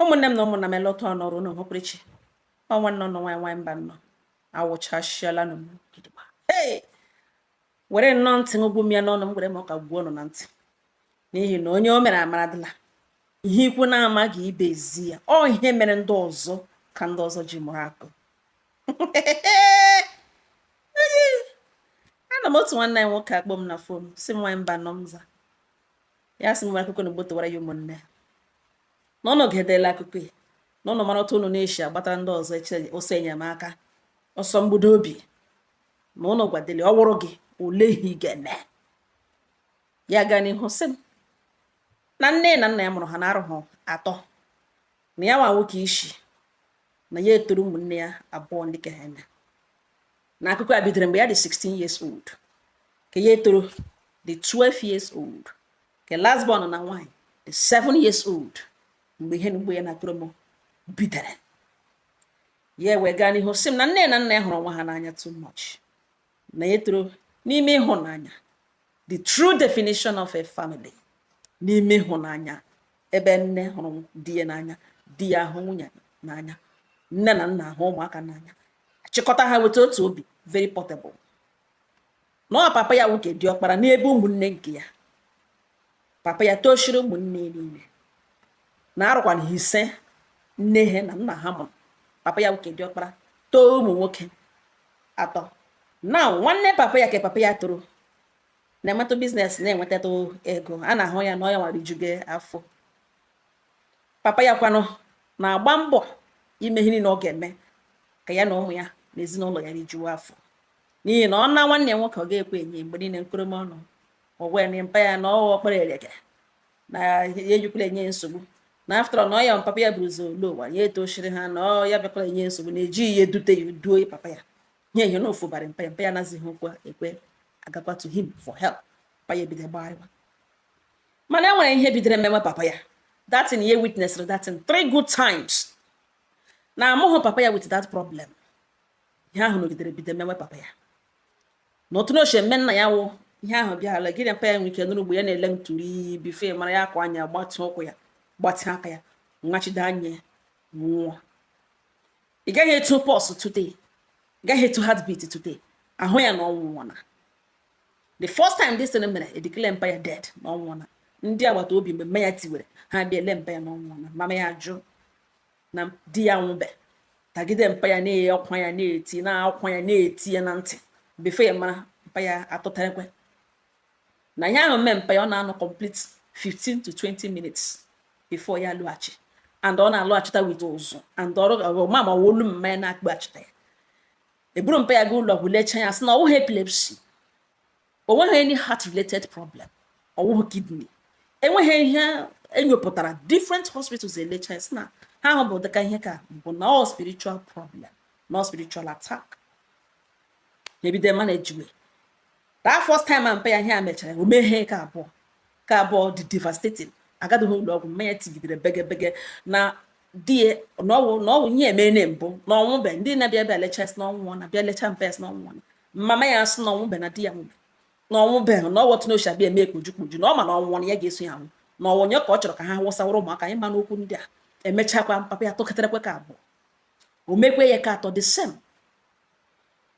Ụmụnne m na ụmụnna m, ele ụtọ nọrọ unu hụkwurichi ọnwa nnọ nọ nwanyị nwanyị mba nnọ awụchasịala nụ m gidigba. Hey! Were nnọọ ntị ṅụgbu m ya n'ọnụ m, were m ọka gbuo ọnụ na ntị, n'ihi na onye o mere amaradịla ihe ikwu na-amaghị ibe ezi ya. Ọ ihe mere ndị ọzọ ka ndị ọzọ ji mụrụ akụ. Ana m otu nwanne anyị nwoke akpọ m na phone, si m, "Nwanyị mba nọ." M za ya, sị m nwere akụkọ na gbotowara ya ụmụnne na ụnụ gedela akụkọ ya, na ụnụ mara otu ụnụ na-esi agbatara ndị ọzọ ọsọ enyemaka, ọsọ mgbudo obi, na ụnụ gwadele ọ wụrụ gị, ole ihe ị ga-eme. Ya gaa n'ihu sị m na nne na nna ya mụrụ ha na arụghị atọ, na ya nwa nwoke isi, na ya etoro ụmụnne ya abụọ ndị ka ha eme. Na akụkọ a bidoro mgbe ya dị 16 years old, ka ya etoro dị 12 years old, ka last born na nwaanyị dị 7 years old mgbe ihe n'ugbo ya na akụrụmụ bidoro. Ya wee gaa n'ihu sị m na nne na nna ya hụrụ onwe ha n'anya too much, na ya toro n'ime ịhụnanya, the true definition of a family, n'ime ịhụnanya, ebe nne hụrụ di ya n'anya, di ya ahụ nwunye n'anya, nne na nna ahụ ụmụaka n'anya, achịkọta ha weta otu obi, very portable. Na ọ papa ya nwoke dị ọkpara n'ebe ụmụnne nke ya. Papa ya tochiri ụmụnne niile na arụkwana ha ise nne ha na nna ha mụrụ. Papa ya nwoke dị ọkpara, too ụmụ nwoke atọ. Na nwanne papa ya ka papa ya toro na-enwetụ business, na-enwetatụ ego a na-ahụ ya na ọ ya nwere ijuge afọ. Papa ya kwanụ na-agba mbọ ime ihe niile ọ ga-eme ka ya na ụmụ ya na ezinụlọ ya rijuo afọ, n'ihi na ọ na nwanne ya nwoke ọ ga-ekwe enye mgbe niile nkoromọnụ. Ọ gwa ya na mpa ya na ọwa ọkpara ereke na ya ejukwala enye nsogbu, na after all na ọ ya papa ya buru ụzọ ole ụwa ya etochiri ha, na ọ ya bịakwara enye nsogbu, na ejighị ya edute ya duo ya papa ya nye ihe na ofubara mpa ya. Mpa ya anazighị okwu ekwe agakwa to him for help. Papa ya ebido gbagharịwa, mana e nwere ihe bidoro emewe papa ya. That thing ya witnessed that thing three good times na amụghị papa ya with that problem. Ihe ahụ nọgidere bido emewe papa ya na otu n'oche eme nna ya wụ ihe ahụ bịala gịnị. Mpa ya nwere ike nụrụ ugbo ya na-ele ntụri bife mara ya akwa anya, gbatị ụkwụ ya, gbatị aka ya, nwachide anya ya, nwụọ. Ị gaghị etu pulse today, ị gaghị etu heartbeat today, ahụ ya na ọnwụ nwụọna. The first time this thing mere, e declare mpa ya dead, na ọnwụ nwụọna. Ndị agbata obi, mgbe mma ya tiwere, ha bịa ele mpa ya na ọnwụ nwụọna. Mama ya ajụ na di ya nwụbe, tagide mpa ya na-eghe ọkwa ya, na-eti na akwa ya, na-eti ya na ntị before ya mara mpa ya atụtarakwe na ihe ahụ mee mpa ya. Ọ na-anọ complete 15 to 20 minutes before ya alụghachi, and ọ na-alụghachita with ụzụ and ọrụ ma ma olu mma ya na-akpọghachita ya. Eburu mpa ya gaa ụlọ ọgwụ, lechaa ya, sị na ọ wụghị epilepsy, o nweghị any heart related problem, ọ wụghị kidney, enweghị ihe enyopụtara. Different hospitals elecha ya, sị na ha ahụ bụ dịka ihe ka bụ na ọ spiritual problem, na ọ spiritual attack. Ebido managewe. That first time a mpa ya ihe a mechara, o meghee ka abụọ, ka abụọ dị devastating. Agadịghị ụlọ ọgwụ, mmanya tigidere bege bege na di ya na ọwụ ihe emene mbụ na ọnwụbe. Ndị na-abịa bịa lecha sị na ọnwụ na bịa lecha mpa ya sị na ọnwụ na mama ya sị na ọnwụbe, na di ya nwụbe, na ọnwụbe, na ọwụ otu n'ochi abịa eme ekpoju kpoju, na ọ ma na ọnwụ na ya ga-eso ya anwụ, na ọwụ onye ka ọ chọrọ ka ha wụsawara ụmụaka ịma n'okwu ndị a. Emechakwa papa ya tụkọtarakwa ka abụọ, o mekwe ya ka atọ, the same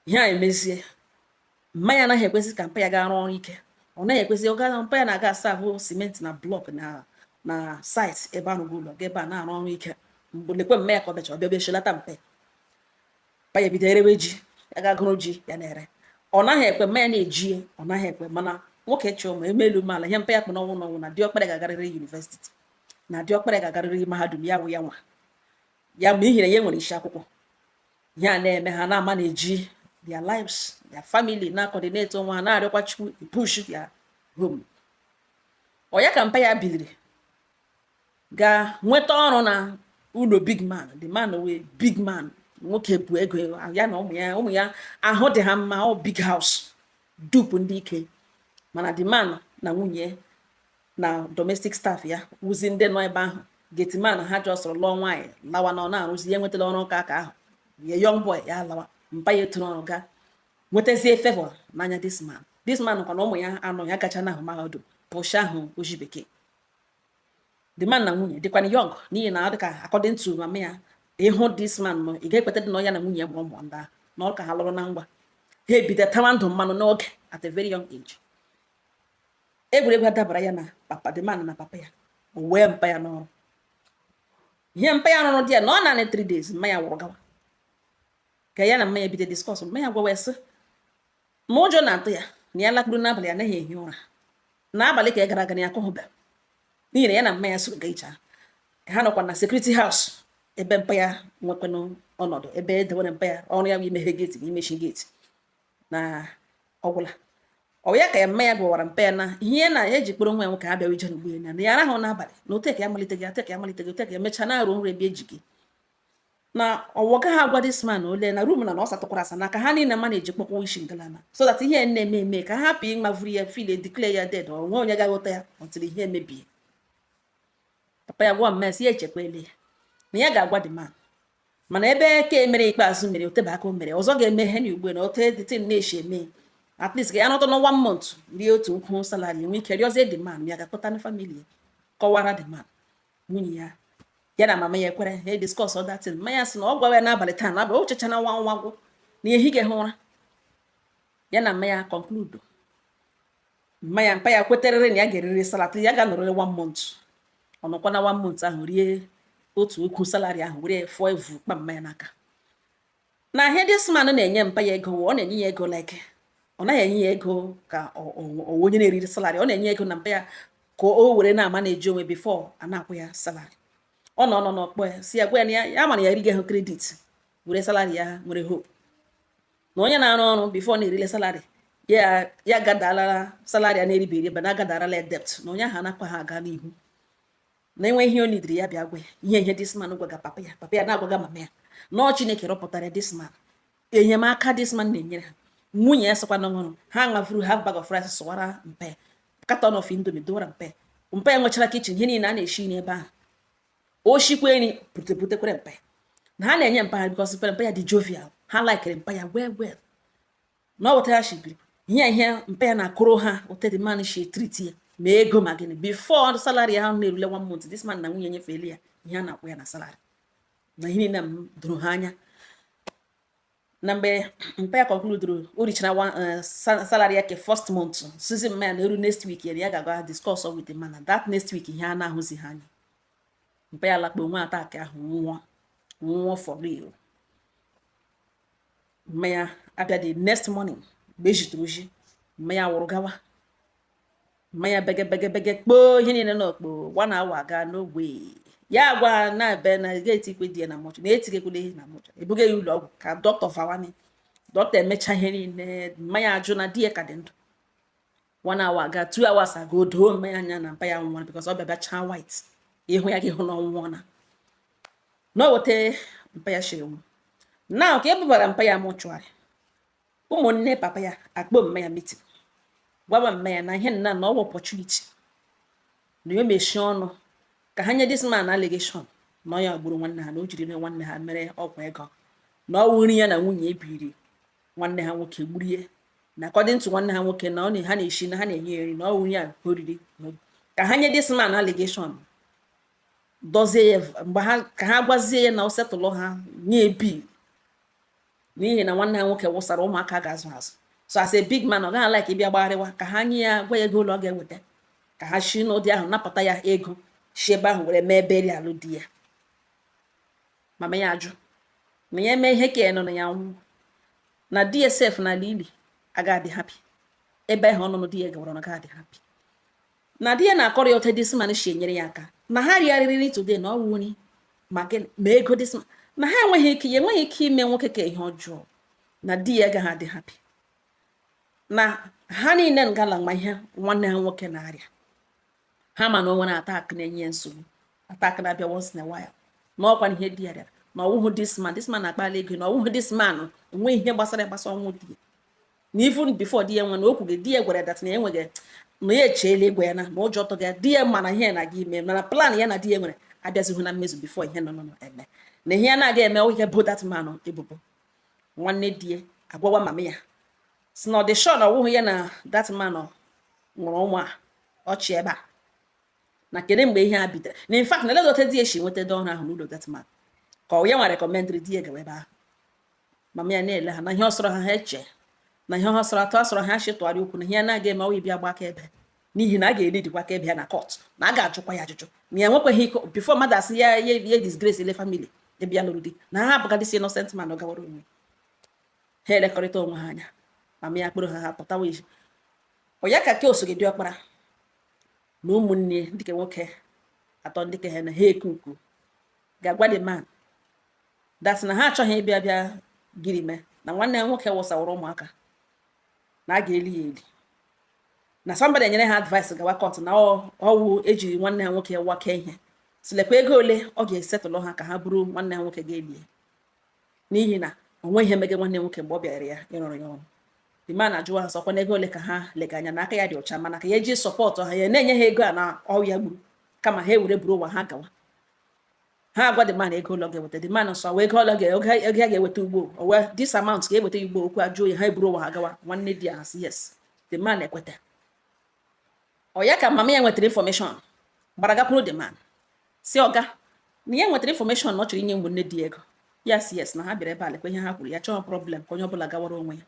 ihe a emezie. Mmanya anaghị ekwesị ka mpa ya gaa rụọ ọrụ ike, ọ naghị ekwesị ọ gaa. Mpa ya na-aga asa ahụ simenti na block na site ebe arụgo ụlọ, ga ebe a na-arụ ọrụ ike. Mgbe lekwe mma ya ka ọ bịacha, ọ bịa bịa shilata mpe mpa ya, bido erewe ji ya, ga gụrụ ji ya na-ere. Ọ naghị ekwe mmanya na-eji ya, ọ naghị ekwe. Mana nwoke chọọ ma eme elu ala ihe mpa ya kpụ n'ọnwụ n'ọnwụ, na diọkpara ga-agarịrị university, na diọkpara ga-agarịrị mahadum, ya wụ ya nwa ya ma ihi na ya nwere isi akwụkwọ. Ihe a na-eme, ha na-ama na-eji their lives, their family, na-coordinate onwe ha, na-arịọkwa Chukwu push their home. Ọ ya ka mpa ya biliri gaa nweta ọrụ na ụlọ big man. The man wee big man, nwoke bụ ego ya na ụmụ ya, ụmụ ya ahụ dị ha mma. Ọ big house dupu ndị ike, mana the man na nwunye na domestic staff ya wụzi ndị nọ ebe ahụ, gateman ha jọsọrọ lụọ nwaanyị lawa na ọ na-arụzi ya, enwetala ọrụ ụka aka ahụ ya, young boy ya lawa. Mpa ya etoro ọrụ gaa nwetazie favor n'anya this man. This man kwa na ụmụ ya anọ ya gacha na ahụ mahadum pụsha ahụ oji bekee. The man na nwunye dịkwana young, n'ihi na ọ dịka, according to mama ya, ịhụ this man, ma ị ga-ekweta dị na ya na nwunye ya mụrụ ụmụ ndị ahụ, na ọ ka ha lụrụ na ngwa ha ebido tawa ndụ mmanụ n'oge, at a very young age. Egwuregwu adabara ya na papa the man na papa ya, o wee mpa ya n'ọrụ. Ihe mpa ya rụrụ dị ya na ọ naanị 3 days, mma ya wụrụ gawa ka ya na mma ya bido discuss. Mma ya gwawa ya sị na ụjọ na-atụ ya, na ya lakpuru n'abalị anaghị ehi ụra n'abalị ka ya gara aga na ya akụhụbe, n'ihi na ya na mma ya soro ga ije. Ha nọkwa na security house ebe mpa ya nwekwanụ ọnọdụ, ebe edewere mpa ya. Ọrụ ya bụ imeghe gate na imechi gate na ọgwụla. Ọ ya ka ya mma ya gwawara mpa ya na ihe ya na ya ji kpọrọ nwa ya nwoke abịawa ije n'ugbo ya, na ya arahụ n'abalị, na otu ka ya malite gị, ate ka ya malite gị, otu ka ya mechaa na-arụ nri ebe eji gị na ọwọ gaghị agwa this man ole na room na ọ satụkwara asa na ka ha niile ma na-eji kpọkwa isi ngalana, so that ihe na-eme eme ka ha hapụ ịmavuru ya, feel declare ya dead, ọ nwe onye ga-aghọta ya until ihe emebie. Papa ya gwa mmesi ya echekwele ya na ya ga-agwa the man, mana ebe ka emere ikpeazụ mere otebe aka, o mere ọzọ ga-eme ihe na ugbu na ote the thing na-eshi eme, at least ka ya nọtọ na one month rie otu nkwụ salary, enwe ike rịọzie the man ya ga-akpọta na family ya, kọwara the man. Nwunye ya, ya na mama ya ekwere ha discuss other thing. Mama ya sị na ọ gwawa ya n'abalị taa, n'abalị o checha na nwa nwa gwụ na ehihie ha ụra. Ya na mama ya conclude, mma ya, mpa ya kweterịrị na ya ga-eriri salary, ya ga-anọrịrị one month. Ọ nọkwa na one month ahụ rie otu okwu salary ahụ, were fụọ evu kpa mma ya n'aka. Na ihe this man na-enye mpa ya ego, ọ na-enye ya ego like ọ naghị enye ya ego ka ọ onye na-eriri salary. Ọ na-enye ego na mpa ya ka o were na-ama na-eji onwe before a na-akwụ ya salary. Ọ nọ n'ọkpọ ya si ya gwa ya na ya mara ya erighị ahụ credit were salary ya nwere hope na onye na-arụ ọrụ before na-erile salary ya, ya gadala salary a na-eriberi ebe na agadarala ya debt, na onye ahụ anakwa ha aga n'ihu na enwe ihe o nidiri ya bịa gwa ya. Ihe this man gwaga papa ya, papa ya na-agwaga mama ya na ọ Chineke rọpụtara this man, enyemaka this man na-enyere ha. Nwunye ya sịkwa na ọhụrụ ha ṅafuru half bag of rice sụwara mpe, carton of Indomie dowara mpe. Mpe ya nwechara kitchen, ihe niile a na-eshi n'ebe ahụ, o shikwa nri butekwere mpe na ha na-enye mpa ha, because mpe ya dị jovial, ha likere mpa ya well well. Na ọ weta ya shibiri ihe mpa ya na-akụrụ ha ote the man shi treat ya, ma ego ma gịnị. Before salary ahụ na-erule one month, this man na nwunye nyefeela ya ihe a na-akwụ ya na salary na ihe niile m doro ha anya. Na mgbe mpa ya conclude, o richara salary ya ke first month, sizi mma ya na-eru next week ya ga-aga discuss with the man, na that next week ihe a na-ahụzi ha anya, mpa ya lakpo nwe attack ahụ, nwụọ, nwụọ for real. Mma ya abịa the next morning mgbe ejitere oji, mma ya wụrụ gawa. Mma ya bege bege bege kpoo ihe niile n'okpo one hour gaa n'ogwe ya gwa na ebe na ga etikwe di ya na mortuary, na etigekwala ihe na mortuary, ebuga ya ụlọ ọgwụ ka dọkịta fawani. Dọkịta emecha ihe niile, mma ya ajụ na di ya ka dị ndụ. One hour ga, 2 hours ago, doo mma ya anya na mpa ya nwụrụ, because ọ bịa bịa chaa white, ịhụ ya gị hụ na ọ nwụọ na o weta mpa ya shiri nwụ. Na ka ebubara mpa ya mortuary, ụmụnne papa ya akpọ mma ya meeting, gwawa mma ya na ihe nna na ọwụ opportunity na ya mechie ọnụ ka ha nye this man allegation na ọ ya gburu nwanne ha, na o jiri nwanne ha mere ọgwụ ego, na ọ nri ya na nwunye ebiri nwanne ha nwoke gburie, na according to nwanne ha nwoke na ọ na ha na-eshi na ha na-enye ya nri, na ọ nri ya oriri, ka ha nye this man allegation, dozie ya mgbe ha ka ha gwazie ya na o setụlụ ha nye ebi, n'ihi na nwanne ha nwoke wụsara ụmụaka ga-azụ azụ. So as a big man, ọ gaghị like ịbịa gbagharịwa ka ha nye ya, gwa ya ego ụlọ ọ ga-eweta ka ha shi n'ụdị ahụ napụta ya ego, shi ebe ahụ were mee burial di ya. Mama ya ajụ ma ya mee ihe ka ya nọ na ya nwụ na dsf na ala ili aga adị happy ebe ahụ ọnụnụ di ya gawara na aga adị happy na di ya na-akọrọ ya otu this man si enyere ya aka, na ha rịarịrị today na ọwụ nri ma gịnị ma ego this man, na ha enweghị ike, ya enweghị ike ime nwoke ka ihe ọjọọ na di ya agaghị adị happy, na ha niile ngala ma ihe nwanne ha nwoke na-arịa ha, ma na o nwere attack na-enye ya nsogbu, attack na-abịa once in a while, na ọkwa ihe di ya rịara, na ọwụhụ this man, this man na-akpali ego, na ọwụhụ this man enweghị ihe gbasara ya gbasa ọnwụ di ya, na even before di ya nwe na okwu gị, di ya gwara that na enweghị na ya echeela ịgwa ya na ụjọ tụga ya. Di ya mana ihe na-aga ime, mana plan ya na di ya nwere abịazighị na mmezu before ihe nọ nọ eme, na ihe ya na-aga eme ihe bụ that man ebubo. Nwanne di ya agwawa mama ya si na ọ dị sure na ọwụhụ ya na that man nwụrụ ụmụ a ọchị ebe a, Na kedu mgbe ihe a bidoro, na in fact na eleghị otu di ya si nweta ọrụ ahụ n'ụlọ that man, ka ọ ya nwa recommendịrị di ya gawa ebe ahụ. Mama ya na-ele ha na ihe ọ sọrọ ha, ha eche na ihe ọ sọrọ atụ asọrọ ha shi tụgharị okwu na ihe ya na-aga eme ọwụ bịa gba aka ebe, n'ihi na a ga-elidikwa aka ebe ya na court, na a ga-ajụkwa ya ajụjụ, na ya enwekwaghị ike before mmadụ asị ya ya disgrace ele family ebe ya lụrụ di, na ha abụgadịsị innocent man. Ọ gawara onwe ha, elekọrịta onwe ha anya. Mama ya kpụrụ ha, ha pụtawa ezi. Ọ ya ka ke osoge diọkpara na ụmụnne dịka nwoke atọ ndị ke ha na ha ekuku ga-agwa the man that na ha achọghị ịbịa bịa gịrị mee na nwanne ya nwoke wụsawara ụmụaka, na a ga-eli ya eli, na somebody enyere ha advice gawa court, na ọwụ ejiri nwanne ha nwoke wake ihe silekwa ego ole ọ ga-esetụlụ ha ka ha buru nwanne ha nwoke ga-elie, n'ihi na o nweghị ihe mege nwanne nwoke mgbe ọ bịara ya ịrụrụ ya ọrụ. The man ajụwa ha sọkwa na ego ole ka ha lega anya na aka ya dị ọcha, mana ka ya eji support ha, ya na-enye ha ego a na ọwụ ya gburu, kama ha ewere buru ụwa ha gawa. Ha agwa the man ego ole ọ ga-eweta. The man sọ ego ole ego ya ga-eweta ugbo o wee this amount ga-eweta ugbo. Okwu ajụ ya, ha eburu ụwa ha gawa. Nwanne di ya sị yes, the man ekweta. Ọ ya ka mama ya nwetara information, gbara gakwuru the man, si ọga na ya nwetara information na ọ chọrọ inye ụmụnne di ya ego. Ya si yes, na ha bịara ebe a, lekwa ihe ha kwuru, ya chọọ problem, ka onye ọbụla gawara onwe ya.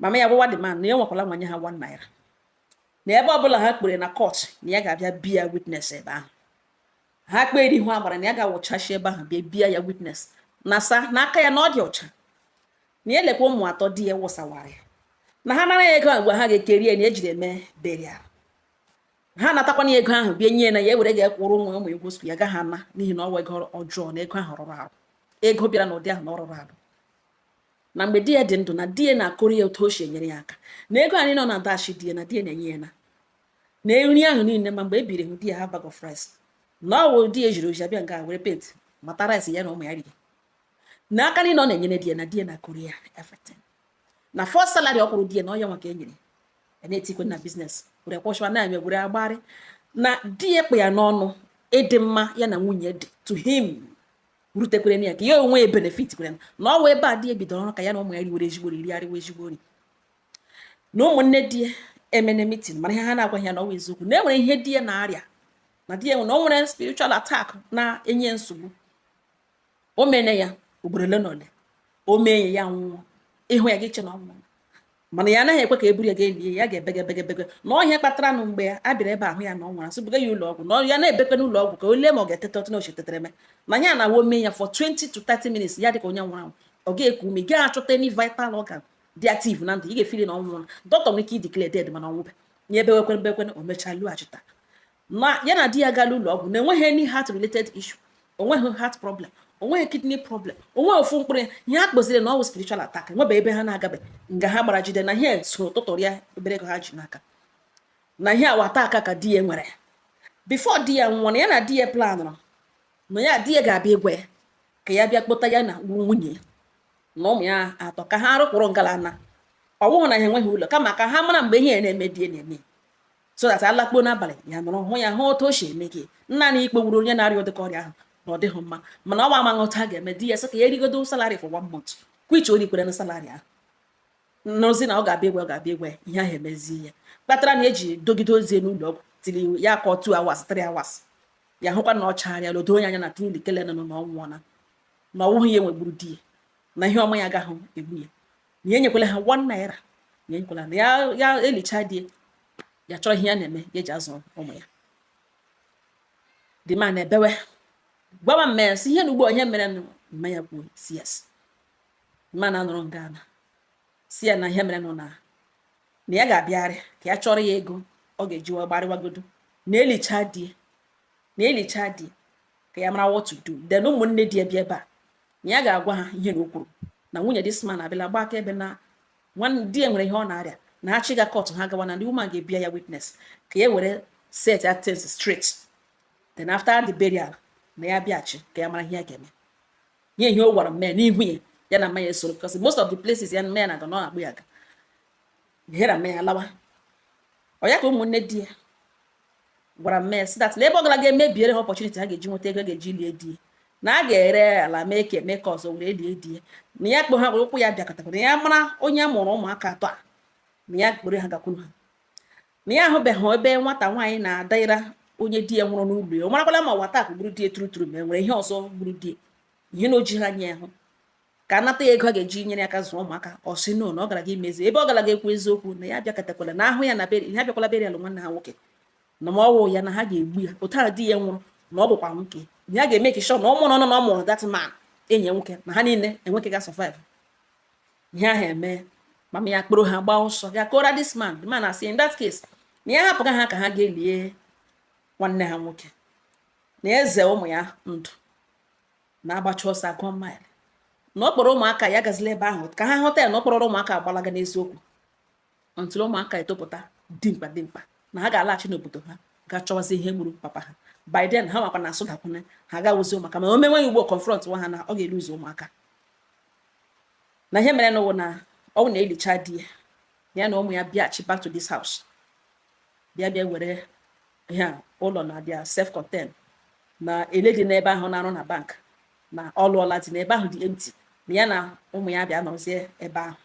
Mama ya gwawa the man na ya nwekwala nwanye ha 1 naira, na ebe ọbụla ha kpere na court, na ya ga-abịa bia witness ebe ahụ ha kpere ihu agbara, na ya ga-awụchachi ebe ahụ bịa bia ya witness na sa n'aka ya na ọ dị ọcha, na ya lekwa ụmụ atọ di ya wụsawara ya, na ha nara ya ego ahụ mgbe ha ga-ekeri ya na ejiri eme burial, ha natakwana ya ego ahụ bịa nye na ya ewere ga-ekwụrụ ụmụ ụmụ egwu school, ya gaghị ana, n'ihi na ọ wụ ego ọjọọ, na ego ahụ rụrụ arụ, ego bịara n'ụdị ahụ na ọ rụrụ arụ, na mgbe di ya dị ndụ na di ya na-akụrụ ya otu o si enyere ya aka, na ego anyị nọ na dashi di ya na di ya na-enye ya na nri ahụ niile. Ma mgbe e biri hụ di ya ha bag of rice, na ọ wụ di ya ejiri oji abịa nga were paint mata rice ya na ụmụ ya riri, na aka niile ọ na-enyere di ya, na di ya na-akụrụ ya everything, na first salary ọ kwụrụ di ya na ọ ya nwa ka e nyere ya na-etikwe na business were kwụsịwa na-eme were agbari, na di ya kpa ya n'ọnụ ịdị mma ya na nwunye dị to him rutekwere ya ka ya onwe ya benefit kwere na ọ wụ ebe a di ya bidoro ọrụ ka ya na ụmụ ya riwere ezigbo nri, arịwa ezigbo nri. Na ụmụnne di ya emene meeting, mana ihe ha na-agwaghị ya na ọ wụ eziokwu na e nwere ihe di ya na-arịa, na di ya na o nwere spiritual attack na-enye nsogbu. O mene ya ugboro ole na ole, o mee ya, ya nwụọ, ịhụ ya gị che na ọ nwụrụ, mana ya anaghị ekwe ka e buru ya ga-elie ya, ga-ebege bege bege na ọhịa kpatara nụ mgbe a bịara ebe ahụ ya na ọ nwara sị buga ya ụlọ ọgwụ, na ya na-ebekwe n'ụlọ ọgwụ ka o lee ma ọ ga-etete ọtụ na ochetetere eme na ya na-awo mee ya for 20 to 30 minutes, ya dịka onye nwụrụ anwụ, ọ ga-eku ume, gaa achọta any vital organ dị active na ndụ, ị ga-efili na ọ nwụrụ. Dọkịta nwere ike ideclare dead, mana ọ nwụbe ya, ebewekwe mbekwe, o mechaa lụghachita. Na ya na di ya gara ụlọ ọgwụ na enweghị any heart related issue, onweghị heart problem, onweghị kidney problem, onweghị ofu mkpụrụ ya. Ihe ha kpoziri na ọ bụ spiritual attack. Enwebe ebe ha na-agabe nga ha gbara jide na ihe so tụtụrụ ya obere ego ha ji n'aka, na ihe awa attack ka di ya nwere before di ya nwụrụ. Ya na di ya planụrụ na ya di ya ga-abịa ịgwa ya ka ya bịa kpọta ya na nwunye na ụmụ ya atọ ka ha rụpụrụ ngalana ọwụhụ na ha enweghị ụlọ, kama ka ha mara mgbe ihe na-eme di ya na-eme, so that alakpuo n'abalị ya nọrọ hụ ya, hụ otu o si eme gị nna na ikpe wuru onye na-arịa ụdịka ọrịa ahụ na ọ dịghị mma. Mana ọ amaghị otu a ga-eme. Di ya sị ka ya erigodo salary for one month, kwiche o rikwere na salary ahụ n'ozi na ọ ga-abịa egwe, ọ ga-abịa egwe ihe ahụ emezie ya kpatara na eji dogide ozie n'ụlọ ọgwụ tiri ya kọ 2 hours, 3 hours, ya hụkwa na ọ chagharịala, odo onye anya na truly kele nọ na ọ nwụọna, na ọ wụghị ya nwegburu di ya, na ihe ọma ya agaghị egbu ya, na ya enyekwala ha 1 naira, na ya enyekwala na ya ya elicha di ya chọrọ ihe ya na-eme ya eji azụ ụmụ ya. The man ebewe, gwawa mma ya si ihe na ugbo ihe mere nụ. Mma ya kwuo si yes, mma na anọrọ nga na si ya na ihe mere nụ na ya ga-abịarị ka ya chọrọ ya ego ọ ga-eji wee gbarịwagodo na elicha di na elicha di ka ya mara what to do. Then ụmụnne di ya bịa ebe a, na ya ga-agwa ha ihe na o kwuru na nwunye this man abịala gba aka ebe na nwanne di ya nwere ihe ọ na-arịa, na ha chiga court, ha gawa na ndị woman ga-ebia ya witness ka ya were set ya things straight. Then after the burial na ya bịaghachi ka ya mara ihe ya ga-eme. Nye ihe o gwara mme n'ihu ya, ya na mmanya esoro, because most of the places ya mmanya na-aga na ọ na-akpụ ya aga ihe na mmanya lawa. Ọ ya ka ụmụnne di ya gwara mme si that na ebe ọ gara ga-emebiere ha opportunity ha ga-eji nweta ego ga-eji lie di ya, na a ga-ere ala mee ka eme ka ọzọ were lie di ya, na ya kpo ha ụkwụ ya bịakọtakwara na ya mara onye a mụrụ ụmụaka atọ a, na ya kpere ha gakwuru ha. Na ya ahụbeghị ebe nwata nwaanyị na-adaira onye di ya nwụrụ n'ụlọ ya. Ọ marakwala ma ọwa attack gburu di ya true true, ma e nwere ihe ọzọ gburu di ya, ihe na o ji ha anya ya hụ ka anata ya ego a ga-eji nyere aka zụọ ụmụaka. Ọ sị no, na ọ gara ga imezi ebe ọ gara ga ekwu eziokwu, na ya bịakọtakwala na ahụ ya na ya bịakwala burial nwanne ha nwoke, na ma ọ wụ ya na ha ga-egbu ya otu a di ya nwụrụ, na ọ bụkwa nwoke, na ya ga-eme ka sure na ọ mụrụ ọnụ na ọ mụrụ that man, enyi ya nwoke, na ha niile enweke ga survive ihe ahụ. Eme mama ya kpụrụ ha gbaa ọsọ ga kọrọ this man. The man asị in that case na ya hapụga ha ka ha ga-elie nwanne ha nwoke, na eze ụmụ ya ndụ na-agbacha ọsọ agụọ mile, na ọ kpọrọ ụmụaka ya gazila ebe ahụ ka ha hụta ya, na ọ kpọrọ ụmụaka agbalaga n'eziokwu until ụmụaka etopụta dimkpa dimkpa, na ha ga-alaghachi n'obodo ha ga chọwazi ihe gburu papa ha. By then ha makwa na asụ dakwune ha ga-awụzi ụmụaka, ma o menweghị ugbo confront nwa ha na ọ ga-eluzi ụmụaka. Na ihe mere n'ụwa na ọ bụ na elicha di ya, ya na ụmụ ya bịaghachi back to this house, bịa bịa were ihe a ụlọ na their self contained, na ele dị n'ebe ahụ na-arụ na bank, na ọ lụọla dị n'ebe ahụ dị empty, na ya na ụmụ ya bịa nọzie ebe ahụ,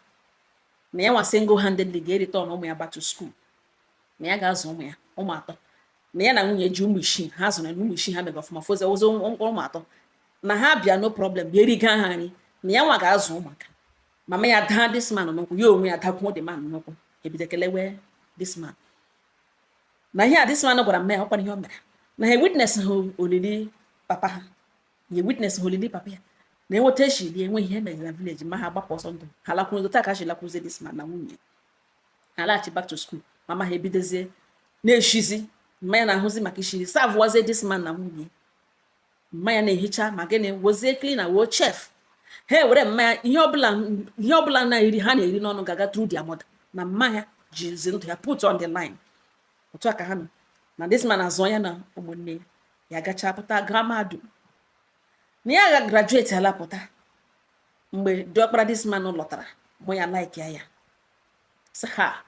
na ya nwa single handedly ga-return ụmụ ya back to school, na ya ga-azụ ụmụ ya, ụmụ atọ, na ya na nwunye ji ụmụ isii ha zụrụ, na ụmụ isii ha mega ọfụma, fozi ozi ụmụ atọ, na ha bịa, no problem, bịa eriga ha nri, na ya nwa ga-azụ ụmụaka. Mama ya daa this man n'ụkwụ, ya onwe ya dakwuo the man n'ụkwụ, ebido kelewe this man. Na ihe a this man gwara mme ya, ọkwana ihe o mere na ha witness ha olili papa ha, ya witness ha olili papa ya, na enweta echi dị enwe ihe mere na village, ma ha gbapụ ọsọ ndụ ha lakwuzo. Taa ka ha lakwuzie this man na nwunye ha laghachi back to school, mama ha ebidozie na-eshizi, mma ya na-ahụzi maka ishiri, servewazie this man na nwunye. Mma ya na-ehicha ma gịnị, wozie cleaner, woo chef. Ha ewere mmanya, ihe ọbụla na-eri ha na-eri n'ọnụ ga-aga through their mother, na mmanya jizi ndụ ya put on the line. Otu a ka ha nọ na this man azụọ ya na ụmụnne ya, gacha pụta gaa mahadum, na ya ga graduate ala pụta. Mgbe diọkpara this man lọtara hụ ya, like ya, ya sị ha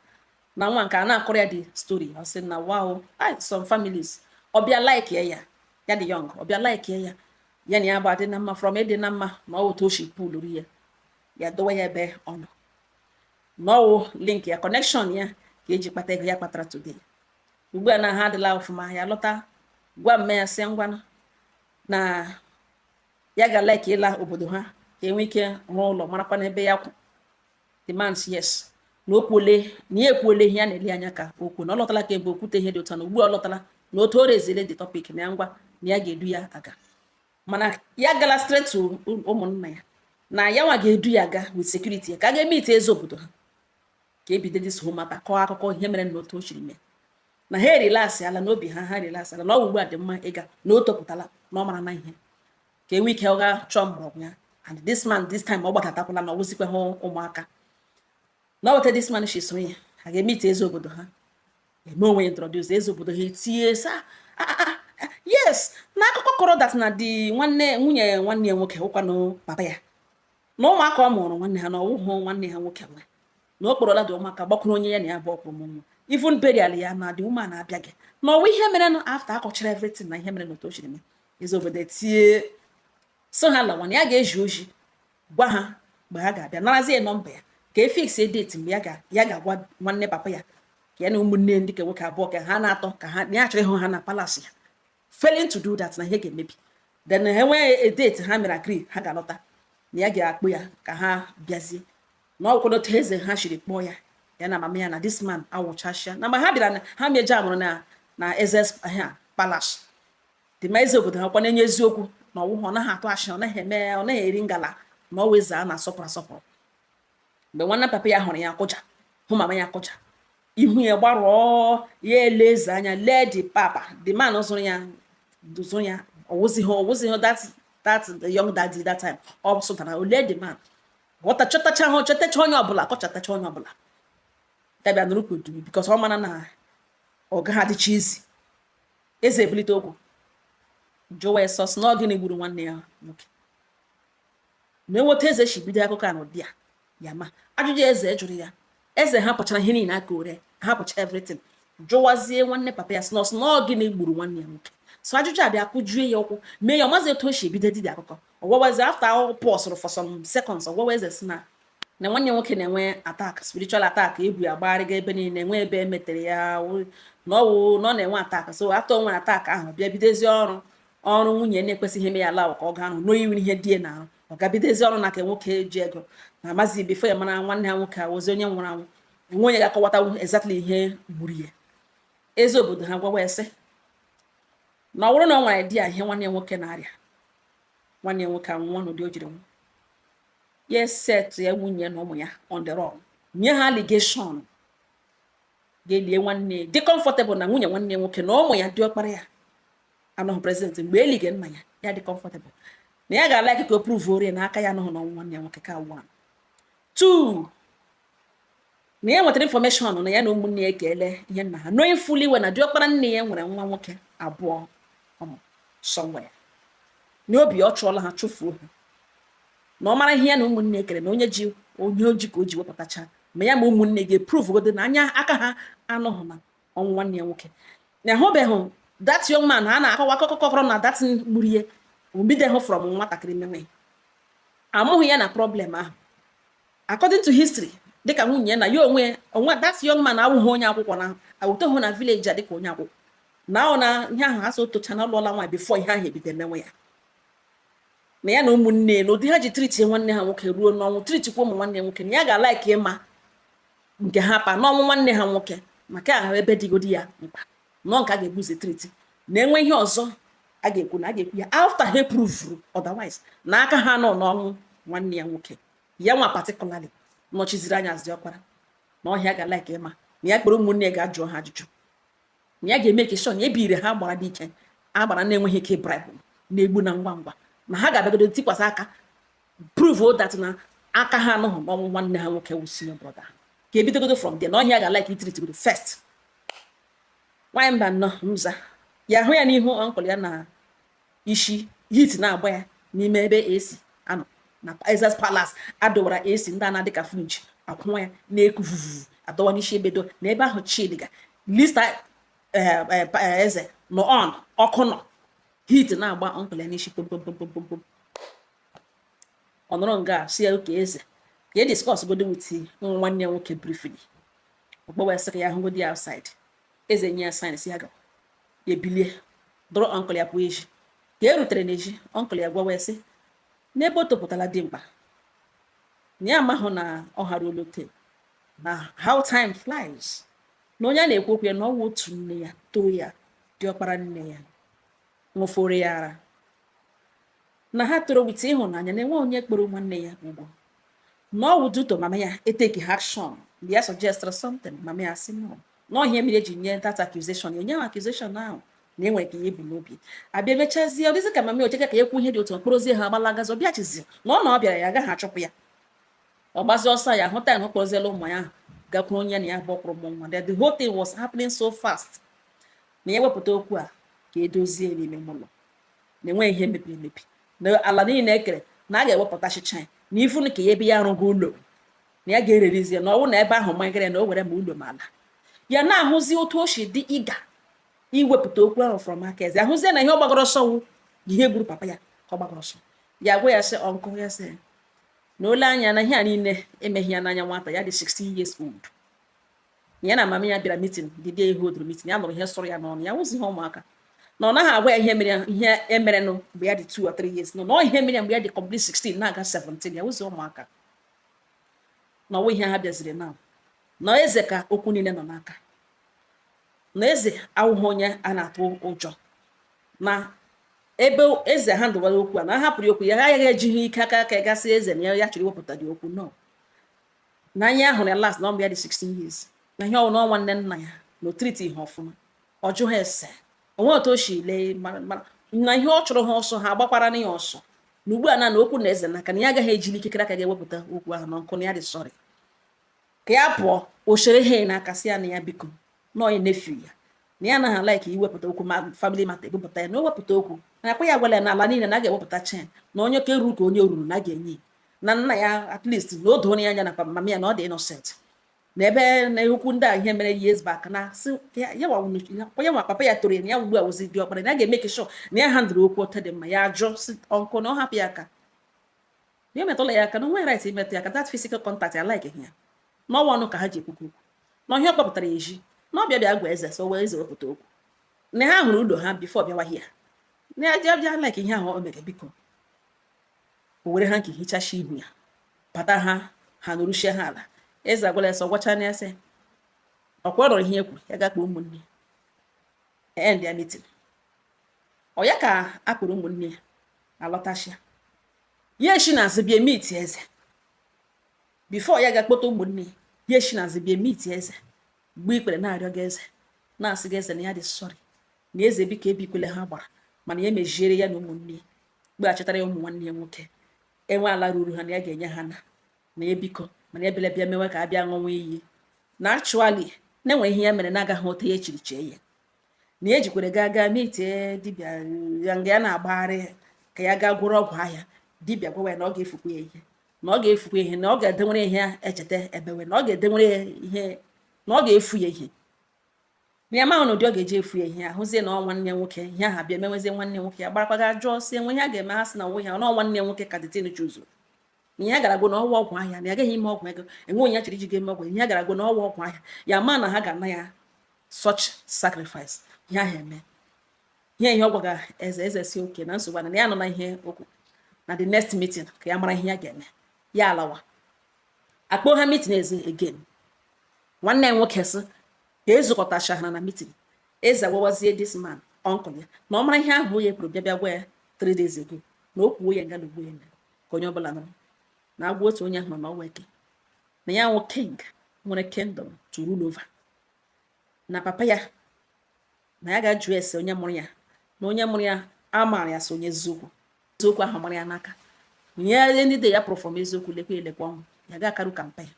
na nwa nke a na-akọrọ ya the story, ọ sị na wow, some families, ọ bịa like ya, ya ya dị young, ọ bịa like ya, ya na ya bụ adị na mma from ịdị na mma, na ọ otu o si puluru ya, ya dowe ya ebe ọ nọ, na ọwụ link ya, connection ya ka eji kpata ego ya kpatara today. Ugbu a na ha adịla ọfụma. Ya lọta gwa mme ya, sị ngwanụ, na ya ga like ịla obodo ha ka enwee ike rụọ ụlọ, marakwa n'ebe ya kwụ. The man sị yes, na o kwuole, na ya ekwuole ihe ya na-ele anya ka o kwuo, na ọ lọtala kemgbe okwute ihe dị ụtọ, na ugbu a ọ lọtala na otu o rezile the topic, na ya ngwa, na ya ga-edu ya aga, mana ya gala straight to ụmụnna ya, na ya nwa ga-edu ya aga with security ya, ka a ga-eme ite eze obodo ha, ka ebido this whole matter, kọọ akụkọ ihe mere na otu o siri mee, na ha erilasị ala n'obi ha, ha relax ala, na ọ ugbu a dị mma ịga, na o topụtala, na ọ mara na ihe ka enwe ike ọ ga chọọ mgbọrọgwụ ya. And this man, this time ọ gbakọtakwala na ọwụzikwa ha ụmụaka, na ọ weta this man shi so ya, ha ga-eme ite eze obodo ha, eme onwe ya introduce eze obodo ha, etinye sa yes, na akụkọ kọrọ that na di nwanne nwunye nwanne ya nwoke ụkwanụ papa ya, na ụmụaka ọ mụrụ nwanne ha, na ọwụhụ nwanne ha nwoke nwe, na o kpọrọla dị ụmụaka gbakwuru onye ya na ya bụ ọkpụrụ nwa, even burial ya na the woman abịaghị, na ọwa ihe mere nụ after akọchara everything, na ihe mere na otu o siri mee. Eze obodo etie so ha lawa, na ya ga-eji oji gwa ha mgbe ha ga-abịa narazie nọmba ya, ka e fix date mgbe ya ga-agwa nwanne papa ya, ka ya na ụmụnne ndị ka nwoke abụọ ka ha na-atọ, ka ha na ya chọrọ ịhụ ha na palace ya. Failing to do that, na ihe ga-emebi. Then ha enwee a date ha mere agree ha ga-alọta, na ya ga-akpụ ya ka ha bịazie, na ọ kwado eze ha shiri kpọọ ya, ya na mama ya na this man awụchasịa, na mgbe ha bịara na ha meje amụrụ na eze ha palace dị, ma eze obodo ha kwa na-enye eziokwu, na ọwụhụ ọ naghị atụ ashị, ọ naghị eme, ọ naghị eri ngala, na ọ weza a na-asọpụrụ asọpụrụ. Mgbe nwanne papa ya hụrụ ya akụja, hụ mama ya akụja, ihu ya gbarụọ, ya ele eze anya, lee the papa, the man zụrụ ya, zụrụ ya, ọwụzighị that young daddy that time ọ sụtara o lee the man, ghọta, chọtacha hụ, chọtacha onye ọbụla, kọchatacha onye ọbụla, ya bịa nụrụ kpodu, because ọ mara na ọ gaghị adịcha izi. Eze ebulite okwu jụwa ya sọs na ọ gịnị gburu nwanne ya nwoke, na enweta eze si bido akụkọ a n'ụdị a ya, ma ajụjụ eze jụrụ ya, eze ha pụchara ihe niile aka ore, ha pụcha everything, jụwazie nwanne papa ya sị na ọsị na ọ gịnị gburu nwanne ya nwoke. So ajụjụ a bịa kụjue ya ụkwụ, mee ya ọmazi otu o si ebido didi akụkọ. Ọgwawazi after ọ pausụrụ for some seconds, ọgwawa eze si na Na nwanne nwoke na-enwe attack, spiritual attack, egwu agbagharịga ebe niile, enwe ebe e metere ya na ọwụ na ọ na-enwe attack. So after o nwere attack ahụ, bịa bidozie ọrụ nwunye na-ekwesịghị ime ya ala ka ọ gaa arụ n'oyiwere ihe die na arụ. Ọ ga-bidozie ọrụ na ka nwoke ji ego na amazi. Before ya mara, nwanne ha nwoke awụzi onye nwụrụ anwụ. Enwe onye ga-akọwatanwu exactly ihe gburu ya. Eze obodo ha gwawa ya sị na ọ bụrụ na ọ nwere di ya, ihe nwanne ya nwoke na-arịa, nwanne ya nwoke anwụọ n'ụdị o jiri nwụ, ya set ya nwunye na ụmụ ya on the run, nye ha allegation ga-elie nwanne, dị comfortable na nwunye nwanne ya nwoke na ụmụ ya, diọkpara ya anọghị present mgbe elige nna ya. Ya dị comfortable na ya ga-ala ka o prove orie na aka ya anọghị n'ọnwụ nwanne ya nwoke. Ka one two, na ya nwetara information na ya na ụmụnne ya ekele ihe nna ha, knowing fully well na diọkpara nne ya nwere nwa nwoke abụọ ọmụ somewhere n'obi. Ọ chụọla ha, chụfuo ha, na ọ mara ihe ya na ụmụnne ekere na onye ji onye oji ka o ji wepụtacha ma ya ma ụmụnne ga-eprove godo na anya aka ha anọghị na ọnwụ nwanne ya nwoke. Na ahụbeghị that young man a na-akọwa akụkọ kọrọ na that gburu ihe obideghị from nwatakịrị menwe amụghị ya na problem ahụ. According to history, dịka nwunye ya na ya onwe onwe, that young man awụghị onye akwụkwọ na awụtoghị na village a dịka onye akwụkwọ na ọ na ihe ahụ ha so tocha na alụọla nwaanyị before ihe ahụ ebido emenwe ya. Na ya na ụmụnne na ụdị ha ji treat nwanne ha nwoke ruo n'ọnwụ, treatikwa ụmụ nwanne nwoke, na ya ga-alike ịma nke ha pa n'ọnwụ nwanne ha nwoke, maka ahụ ebe dịgodi ya mkpa nọ nke a ga-ebuzi treat na enwe ihe ọzọ a ga-ekwu na a ga-ekwu ya after ha provuru otherwise na aka ha nọ n'ọnwụ nwanne ya nwoke. Ya nwa particularly nọchiziri anya azụ ọkpara na ọhịa ga-alike ịma na ya kpere ụmụnne ya ga-ajụọ ha ajụjụ, na ya ga-eme ka sure na ebiri ha gbara dị ike agbara na-enweghị ike bribe na-egbu na ngwa ngwa na ha ga-abịagodo tikwasị aka prove that na aka ha anọghị n'ọnwụ nwanne ha nwoke wụ senior brother ha, ka ebidogodo from there, na ọhịa ga-alike itreatigodo first. Nwanyị mba nnọọ mza ya hụ ya n'ihu uncle ya na isi heat na-agba ya n'ime ebe AC anọ na Ezes Palace adọwara AC ndị a na-adị ka fridge akwụnwa ya na-eku vuvu adọwa n'isi ebe do na ebe ahụ chiliga lista eze nọ on ọkụ nọ, heat na-agba uncle ya n'isi pom pom pom pom pom pom. Ọ nọrọ nga si ya oke eze ka e discuss godo with nwanne ya nwoke briefly. Ọkpọwa ya sị ka ya hụgodi ya outside. Eze nye ya sign si ya gawa. Ya ebilie dọrọ uncle ya pụọ eji. Ka e rutere n'ezi, uncle ya gwawa ya sị n'ebe o topụtara dimkpa na ya amahụ na ọ hara olote na how time flies, na onye a na-ekwu okwu ya na ọwụ otu nne ya too ya, diọkpara nne ya ṅụforo ya ara, na ha toro with ịhụnanya, na enwe onye kpọrọ nwanne ya ugwu, na ọ wụ due to mama ya etake action mgbe ya suggested something, mama ya sị no, na ọhịa mere eji nye that accusation, enye accusation ahụ na enwere ka ihe bụ n'obi abịa mechazie. Ọ dịzị ka mama ya ocheke ka ya ekwu ihe dị otu mkpụrụzie ha agbalagazi. Ọ bịachizi na ọ na ọ bịara ya agaghị achụpụ ya. Ọ gbazi ọsọ ya hụta ya na ọ kpọrọziela ụmụ ya ahụ gakwuru onye na ya bụ ọkwụrụ ụmụ nwa. The whole thing was happening so fast na ya wepụta okwu a ka edozie n'ime ụlọ, na enweghị ihe mebiri emebi na ala niile ekere na a ga-ewepụta chicha ya na ifunu ka ya ebe ya arụghị ụlọ na ya ga-ererizie na ọwụ na ebe ahụ manyere na o were ma ụlọ ma ala. Ya na-ahụzi otu o si dị ịga iwepụta okwu ahụ from aka eze, ahụzie na ihe ọ gbagoro ọsọ wụ ihe gburu papa ya ka ọ gbagoro ọsọ. Ya gwa ya sị uncle ya sị na ole anya na ihe a niile emeghị ya n'anya nwata ya dị 16 years old. Ya na mama ya bịara meeting the day ihe odoro meeting, ya nụrụ ihe sọrọ ya n'ọnụ ya wụzi ihe ụmụaka na ọ naghị agwa ya ihe mere ihe emerenụ mgbe ya dị 2 or 3 years, no, na ọ ihe mere ya mgbe ya dị complete 16 na-aga 17, ya wụzi ụmụaka na ọwụ ihe ha bịaziri na na eze ka okwu niile nọ n'aka, na eze awụghị onye a na-atụ ụjọ, na ebe eze ha ndụwara okwu a na ahapụrụ okwu ya, agaghị ejighị ike aka aka gasị eze na ya chọrọ iwepụta dị okwu no na anya ahụrụ ya last na ọ ya dị 16 years, na ihe ọwụ na nwanne nna ya na o treat ihe ọfụma, ọ jụ ha ese onwe otu o si lee na ihe ọ chụrụ ha ọsọ, ha agbakwara na ya ọsọ, na ugbu a na na okwu na eze n'aka, na ya agaghị ejili ikikere aka ga-ewepụta okwu ahụ na nkụ, na ya dị sorry ka ya pụọ. O chere ha n'aka sị ya na ya biko na onye nephew ya, na ya anaghị like iwepụta okwu ma family matter ebupụta ya na o wepụta okwu na akwa ya gwara ya na ala niile na a ga-ewepụta chen na onye ka eruru ka onye ruru na a ga-enye na nna ya, at least na o doro ya anya na mama ya na ọ dị innocent na ebe na okwu ndị a ihe mere years back, na sị ya nwa papa ya toro ya na ya ugbu a wụzi dị ọkpara, na ya ga-emeke sure na ya handụrụ okwu otu dị mma. Ya ajụ si uncle na ọ hapụ ya aka. Na ya metụla ya aka, na onwe right imetụ ya aka. That physical contact ya like ya n'ọnwa ọnụ ka ha ji ekwukwu okwu na ọhịa kpọpụtara ya eji na ọbịa bịa gwa eze, so wee eze wepụta okwu na ha hụrụ ụlọ ha before bịawa hia na ya bịa bịa like ihe ahụ o mere. Biko, o were ha nke hichashi ihu ya bata ha, ha nụrụchie ha ala. Eze agwala ya sọ gwacha na ya sị ọkwa ọ nọrọ ihe ekwu ya ga kpọọ ụmụnne end ya meeting. Ọ ya ka a kpọrọ ụmụnne ya alọtachia, ya eshi n'azụ bịa meet eze. Before ya ga-akpọta ụmụnne ya, eshi n'azụ bịa meet eze, mgbe ikpere na-arịọ gị eze, na-asị gị eze na ya dị sorry, na eze biko ebikwele ha gbara, mana ya meziere ya na ụmụnne ya, kpeghachitara ya ụmụ nwanne ya nwoke enwe ala ruru ha, na ya ga-enye ha, na ya biko, mana ya bịara bịa mewe ka a bịa ṅụnwa iyi, na actually na-enwe ihe ya mere na-agaghị otu ya echiri chee ya, na ya ejikwere gaa gaa meetie dibịa ya nga ya na-agbagharị ka ya gaa gwụrụ ọgwụ ahịa. Dibịa gwawa ya na ọ ga-efukwa ya ihe, na ọ ga-efukwa ihe, na ọ ga-edenwere ihe echeta ebewe, na ọ ga-edenwere ya ihe, na ọ ga-efu ya ihe, na ya maghị na ụdị ọ ga-eji efu ya ihe. Ahụzie na ọ nwanne ya nwoke ihe ahụ abịa emewezie nwanne ya nwoke, ya gbarakwa ga jụọ si enwe ihe a ga-eme. Ha sị na onwe ya na ọ nwanne ya nwoke ka detin chuzu, na ihe gara agwụ na ọwa ọgwụ ahịa, na ya agaghị ime ọgwụ ego, enwe onye ya chọrọ iji ga-eme ọgwụ. Ihe gara agwụ na ọwa ọgwụ ahịa, ya ma na ha ga-ana ya such sacrifice. Ihe ahụ eme ihe ọ gwaga eze, eze si oke na nsogbu na ya nọ na ihe okwu na the next meeting ka ya mara ihe ya ga-eme. Ya alawa, akpọ ha meeting eze again. Nwanne ya nwoke sị ka ezukọtacha ha na meeting, eze agwawazie this man, uncle ya, na ọ mara ihe ahụ ya kwuru bịa bịa gwa ya 3 days ago, na o kwuo ya nga na ugbo ya ka onye ọbụla nụrụ na agwa otu onye ahụ nọ n'ọnwa eke, na ya nwụ king nwere kingdom to rule over, na papa ya na ya ga-ajụ ese onye mụrụ ya, na onye mụrụ ya amaara ya so onye eziokwu, eziokwu ahụ mara ya n'aka nye ndị dị ya pụrụ eziokwu, lekwa elekwa ọnwụ ya ga-akarụ ka mpa ya,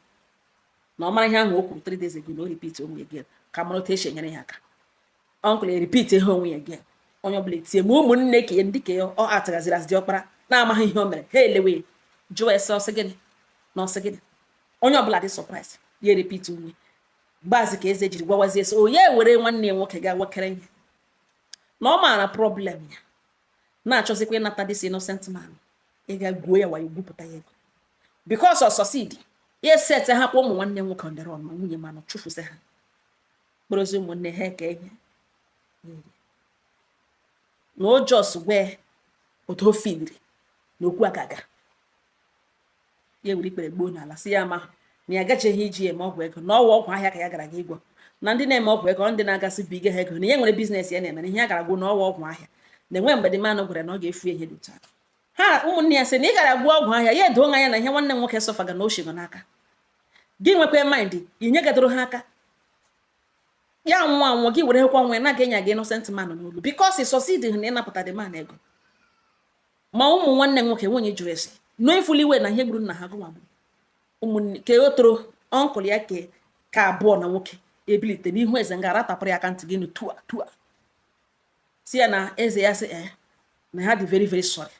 na ọ mara ihe ahụ o kwuru 3 days ago, na o repeat onwe ya again ka mara otu esi enyere ya aka. Uncle ya repeat ihe onwe ya again, onye ọbụla etie ma ụmụnne ka ndị ka ọ atụghaziri azị diọkpara na-amaghị ihe o mere, ha elewe jụọ ese ọsị gịnị na ọsị gịnị. Onye ọbụla dị surprise. Ya repeat onwe gbazi ka eze jiri gwawazie sị onye were nwanne ya nwoke ga wekere ihe, na ọ maara problem ya na-achọzikwa ịnata this innocent man, ịga gwuo ya wayo, gwupụta ya ego because ọ succeed ya set ha kwa ụmụ nwanne nwoke ndịrọ ma nwunye manụ chụfụsị ha kpọrọzi ụmụnne ha eke ihe na o just wee otu o filiri na okwu agaga ya were ikpere gboo n'ala, si ya ama na ya agachaghị iji eme ọgwụ ego, na ọwa ọgwụ ahịa ka ya gara ga ịgwọ, na ndị na-eme ọgwụ ego, ndị na-agasị bụ ige ha ego, na ya nwere business ya na-eme, na ihe ya gara gwụ na ọwa ọgwụ ahịa, na enwe mgbe dị manụ gwara na ọ ga-efu ihe dị otu ahụ. Ha ụmụnne ya sị na ị gara gwuo ọgwụ ahịa, ya edoo anya na ihe nwanne m nwoke sọfaga na oshigo n'aka gị, nwekwa mind inyegadoro ha aka, ya nwụọ anwụọ gị were kwa nwa na-aga enya gị innocent man n'olu because succeed na ịnapụta the man ego. Ma ụmụ nwanne m nwoke nwunye jụrụ ese no iwe na ihe gburu nna ha gụnwa gburu ụmụnne ke o toro uncle ya ke ka abụọ na nwoke ebilite n'ihu eze nga ratapụrụ ya aka ntị gị nụ tua tua, si ya na eze ya sị ee, na ha dị very very sorry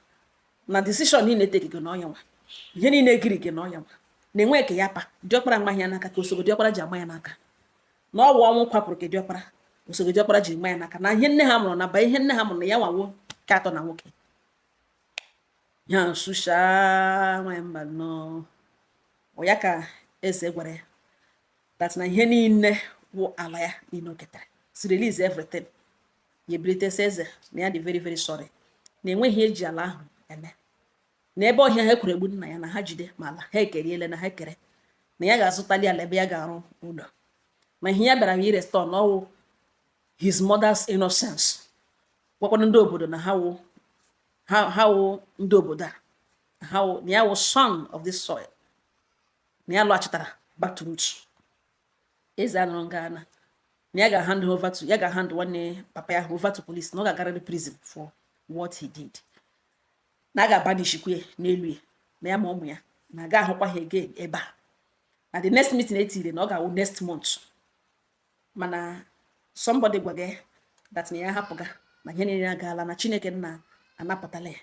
na decision niile take gị na ọya nwa ihe niile giri gị na ọya nwa na enwe ke ya pa diọkpara mma ya n'aka ka osogo diọkpara ji ama ya n'aka, na ọwụ ọnwụ kwapụrụ ka diọkpara osogo diọkpara ji ma ya n'aka, na ihe nne ha mụrụ na ba ihe nne ha mụrụ na ya nwawo ke atọ na nwoke ya nsusha nwanyị mba nnọọ. Ọ ya ka eze gwara ya that na ihe niile wụ ala ya niile o ketara si release everything. Ya ebilite sị eze na ya dị very very sorry, na enweghị eji ala ahụ eme, na ebe ọhịa ha ekwere egbu nna ya na ha jide ma ala ha ekeriele, na ha ekere na ya ga-azụtali ala ebe ya ga-arụ ụlọ, ma ihe ya bịara ya irestore na ọwụ his mother's innocence, gwakwana ndị obodo na ha wụ ha wụ ndị obodo a, ha wụ na ya wụ son of this soil, na ya lọghachitara back to roots. Eze anụrụ nga na ya ga-hand over to ya ga-hand nwanne papa ya over to police, na ọ ga-agarịrị prison for what he did, na a ga-abanishikwa ya n'elu ya, na ya ma ụmụ ya na aga ahụkwa ha again ebe a, na the next meeting etiri na ọ ga-awụ next month. Mana somebody gwa gị that na ya hapụga na ihe niile agaala, na Chineke nna anapụtala ya,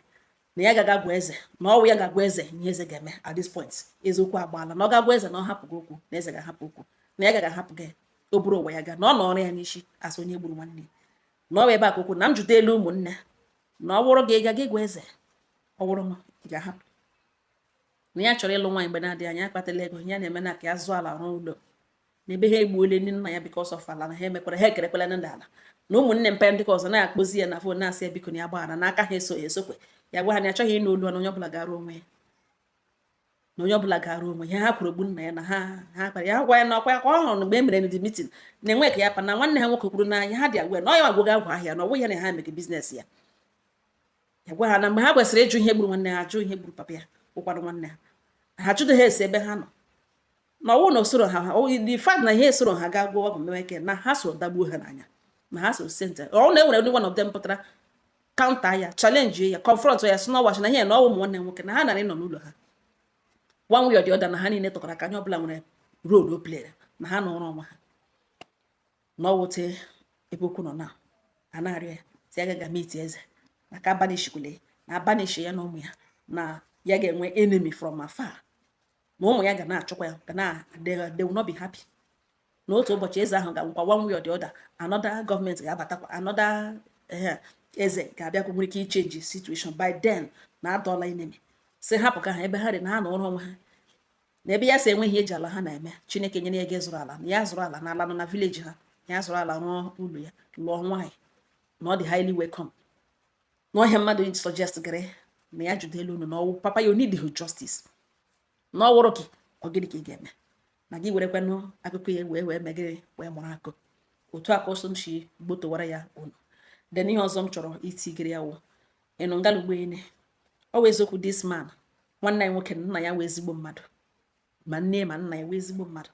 na ya gaga gwa eze na ọwụ ya ga-agwa eze ihe eze ga-eme at this point. Eziokwu agbaala na ọ ga-agwa eze na ọ hapụghị okwu, na eze ga-ahapụ okwu, na ya gaga ahapụ gị o buru ụwa ya gaa, na ọ nọrọ ya n'isi asị onye gburu nwanne ya, na ọ bụ ebe a ka okwu na m jụta elu ụmụnne, na ọ bụrụ gị ga gị gwa eze, ọ bụrụ m ị ga-ahapụ. Na ya chọrọ ịlụ nwaanyị mgbe na-adịghị anya, akpatala ego ya na-eme na ka ya zụọ ala, rụọ ụlọ na ebe ha egbuole ndị nna ya because of ala na ha emekwara ha ekerekwala ndị ala na ụmụnne mpe ndị ka ọzọ na-akpọzi ya na phone, na-asị ya biko na ya gbaghara n'aka ha eso ya esokwe ya. Gwa ha na ya achọghị ịnụ olu ha, na onye ọbụla gara onwe ya, na onye ọbụla gara onwe ya. Ha kwuru ogbu nna ya na ha kpara ya, gwa ya na ọkwa ya ka ọ hụrụ mgbe e mere ndị meeting na-enwe ka ya pa na nwanne ha nwoke kwuru na ya ha dị agwa na ọ ya agwụga agwa ahịa na ọ bụghị ya na ha emeke business ya. Ya gwa ha na mgbe ha kwesịrị ịjụ ihe gburu nwanne ha, ajụ ihe gburu papa ya ụkwado nwanne ha, ha jụdo ha esi ebe ha nọ na ọwụ na osoro ha. The fact na ihe esoro ha gaa gwụọ ọgwụ mewe ike na ha so dagbuo ha n'anya na ha so sente ọ na enwere only one of them pụtara counter ya, challenge ya, confront ya, sị n'ọwachi na ihe na ọwụ ụmụ nwanne nwoke na ha nara ịnọ n'ụlọ ha. One way or the other, na ha niile tụkọrọ aka, anya ọbụla nwere role o playere na ha nọrọ onwe ha na ọwụte ebe okwu nọ na a na-arịọ ya si ya gaga meet eze maka abanishikwule na abanishi ya na ụmụ ya, na ya ga-enwe enemy from afar, na ụmụ ya ga na-achụkwa ya, ga na they will not be happy. N'otu ụbọchị eze ahụ ga-anwụkwa. One way or the other, another gọọmenti ga-abatakwa, another eze ga-abịakwa, nwere ike ichange situation by then na adọla enemy. Si hapụ ka ha ebe ha dị na ha nọrọ onwe ha na ebe ya si enweghị eji ala ha na-eme. Chineke nyere ya ego zụrụ ala, na ya zụrụ ala na ala nọ na village ha, ya zụrụ ala, rụọ ụlọ ya, lụọ nwaanyị, na ọ dị highly welcome. N'ọhịa mmadụ suggest gịrị na ya jude elu unu na ọwụ papa ya need justice na ọwụrụ gị, ọ gịnị ka ị ga-eme na gị werekwanụ akụkọ ya wee megịrị wee mụrụ akụ otu a ka ọsọ m si gbotowara ya unu. Then ihe ọzọ m chọrọ itigiri ya wụ ịnụ ngalugbo ene. Ọ wụ eziokwu, this man, nwanne ya nwoke, nna ya wee ezigbo mmadụ, ma nne ma nna ya wee ezigbo mmadụ,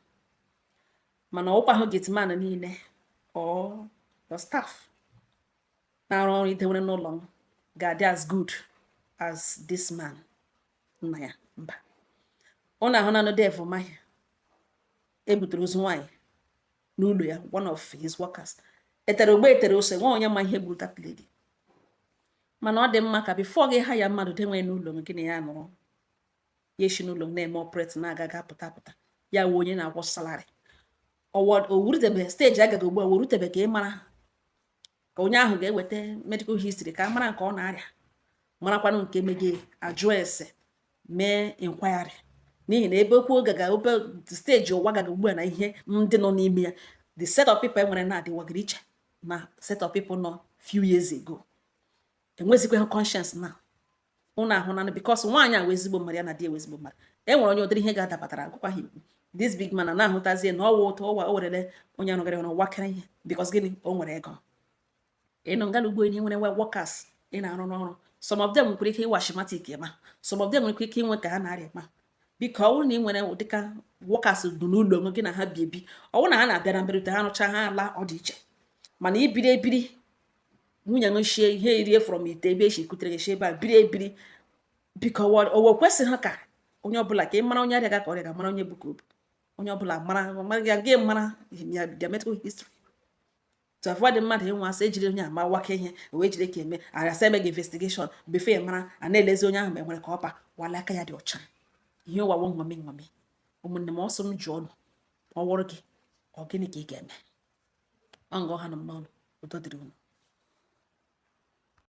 mana ọkwa ahụ gateman niile or your staff na-arụ ọrụ idewere n'ụlọ m ga-adị as good as this man nna ya. Mba, ọ na-ahụ na Dave Umahi ebutere ozu nwaanyị n'ụlọ ya, one of his workers etere ogbe, etere ose nwa onye ma ihe gburu that lady. Mana ọ dị mma ka before gị ha ya mmadụ denwe n'ụlọ gị na ya nọrọ ya esi n'ụlọ na-eme operate na-aga ga pụta pụta ya wụ onye na-akwụ salary o wurutebe stage agaghị ugbu a werutebe ka ị mara ka onye ahụ ga-eweta medical history, ka a mara nke ọ na-arịa, marakwanụ nke mege, ajụ ese, mee inquiry, n'ihi na ebe okwu gaga obe stage ụwa gaga ugbu a na ihe ndị nọ n'ime ya, the set of people enwere na-adịwagịrị iche na set of people nọ few years ago. Enwezikwa ha conscience na ụnụ ahụ na because nwaanyị a wee ezigbo mmadụ, ya na di ewe ezigbo mmadụ, e nwere onye ụdịrị ihe ga-adabatara agụkwa ha ikwu. This big man na-ahụtazie na ọwụ ụtọ ụwa o werele onye arụgara ọrụ wakara ihe because gịnị? O nwere ego. Ịnụ ngala ugbo ihe nwere workers ị na-arụ n'ọrụ, some of them nwekwara ike ịwa asthmatic ma some of them nwekwara ike inwe ka ha na-arịa. Ma biko, ọ bụrụ na ị nwere dịka workers dị n'ụlọ gị na ha bi ebi, ọ bụrụ na ha na-abịa na mberede, ha rụcha ha ala, ọ dị iche. Mana ibiri ebiri nwunye m shie ihe erie from ite ebe esi kutere gị ebe a biri ebiri, biko, owe kwesịghị ka onye ọbụla ka ị mara onye arịa ga ka ọrịa ga mara onye bụ ka obu onye ọbụla mara mara ya gị mara ya, their medical history, to avoid mmadụ ịnwe asị ejiri onye ama waka ihe wee jide ka eme arịasa eme gị investigation before ị mara a na-elezi onye ahụ ma enwere ka ọpa wala aka ya dị ọcha. Ihe ụwa wụ nṅomi nṅomi. Ụmụnne m, ọsọ m jụọ ọnụ, ọ wụrụ gị, ọ gịnị ka ị ga-eme? Ọ ngọ ha nọ m n'ọnụ. Udo dịrị unu.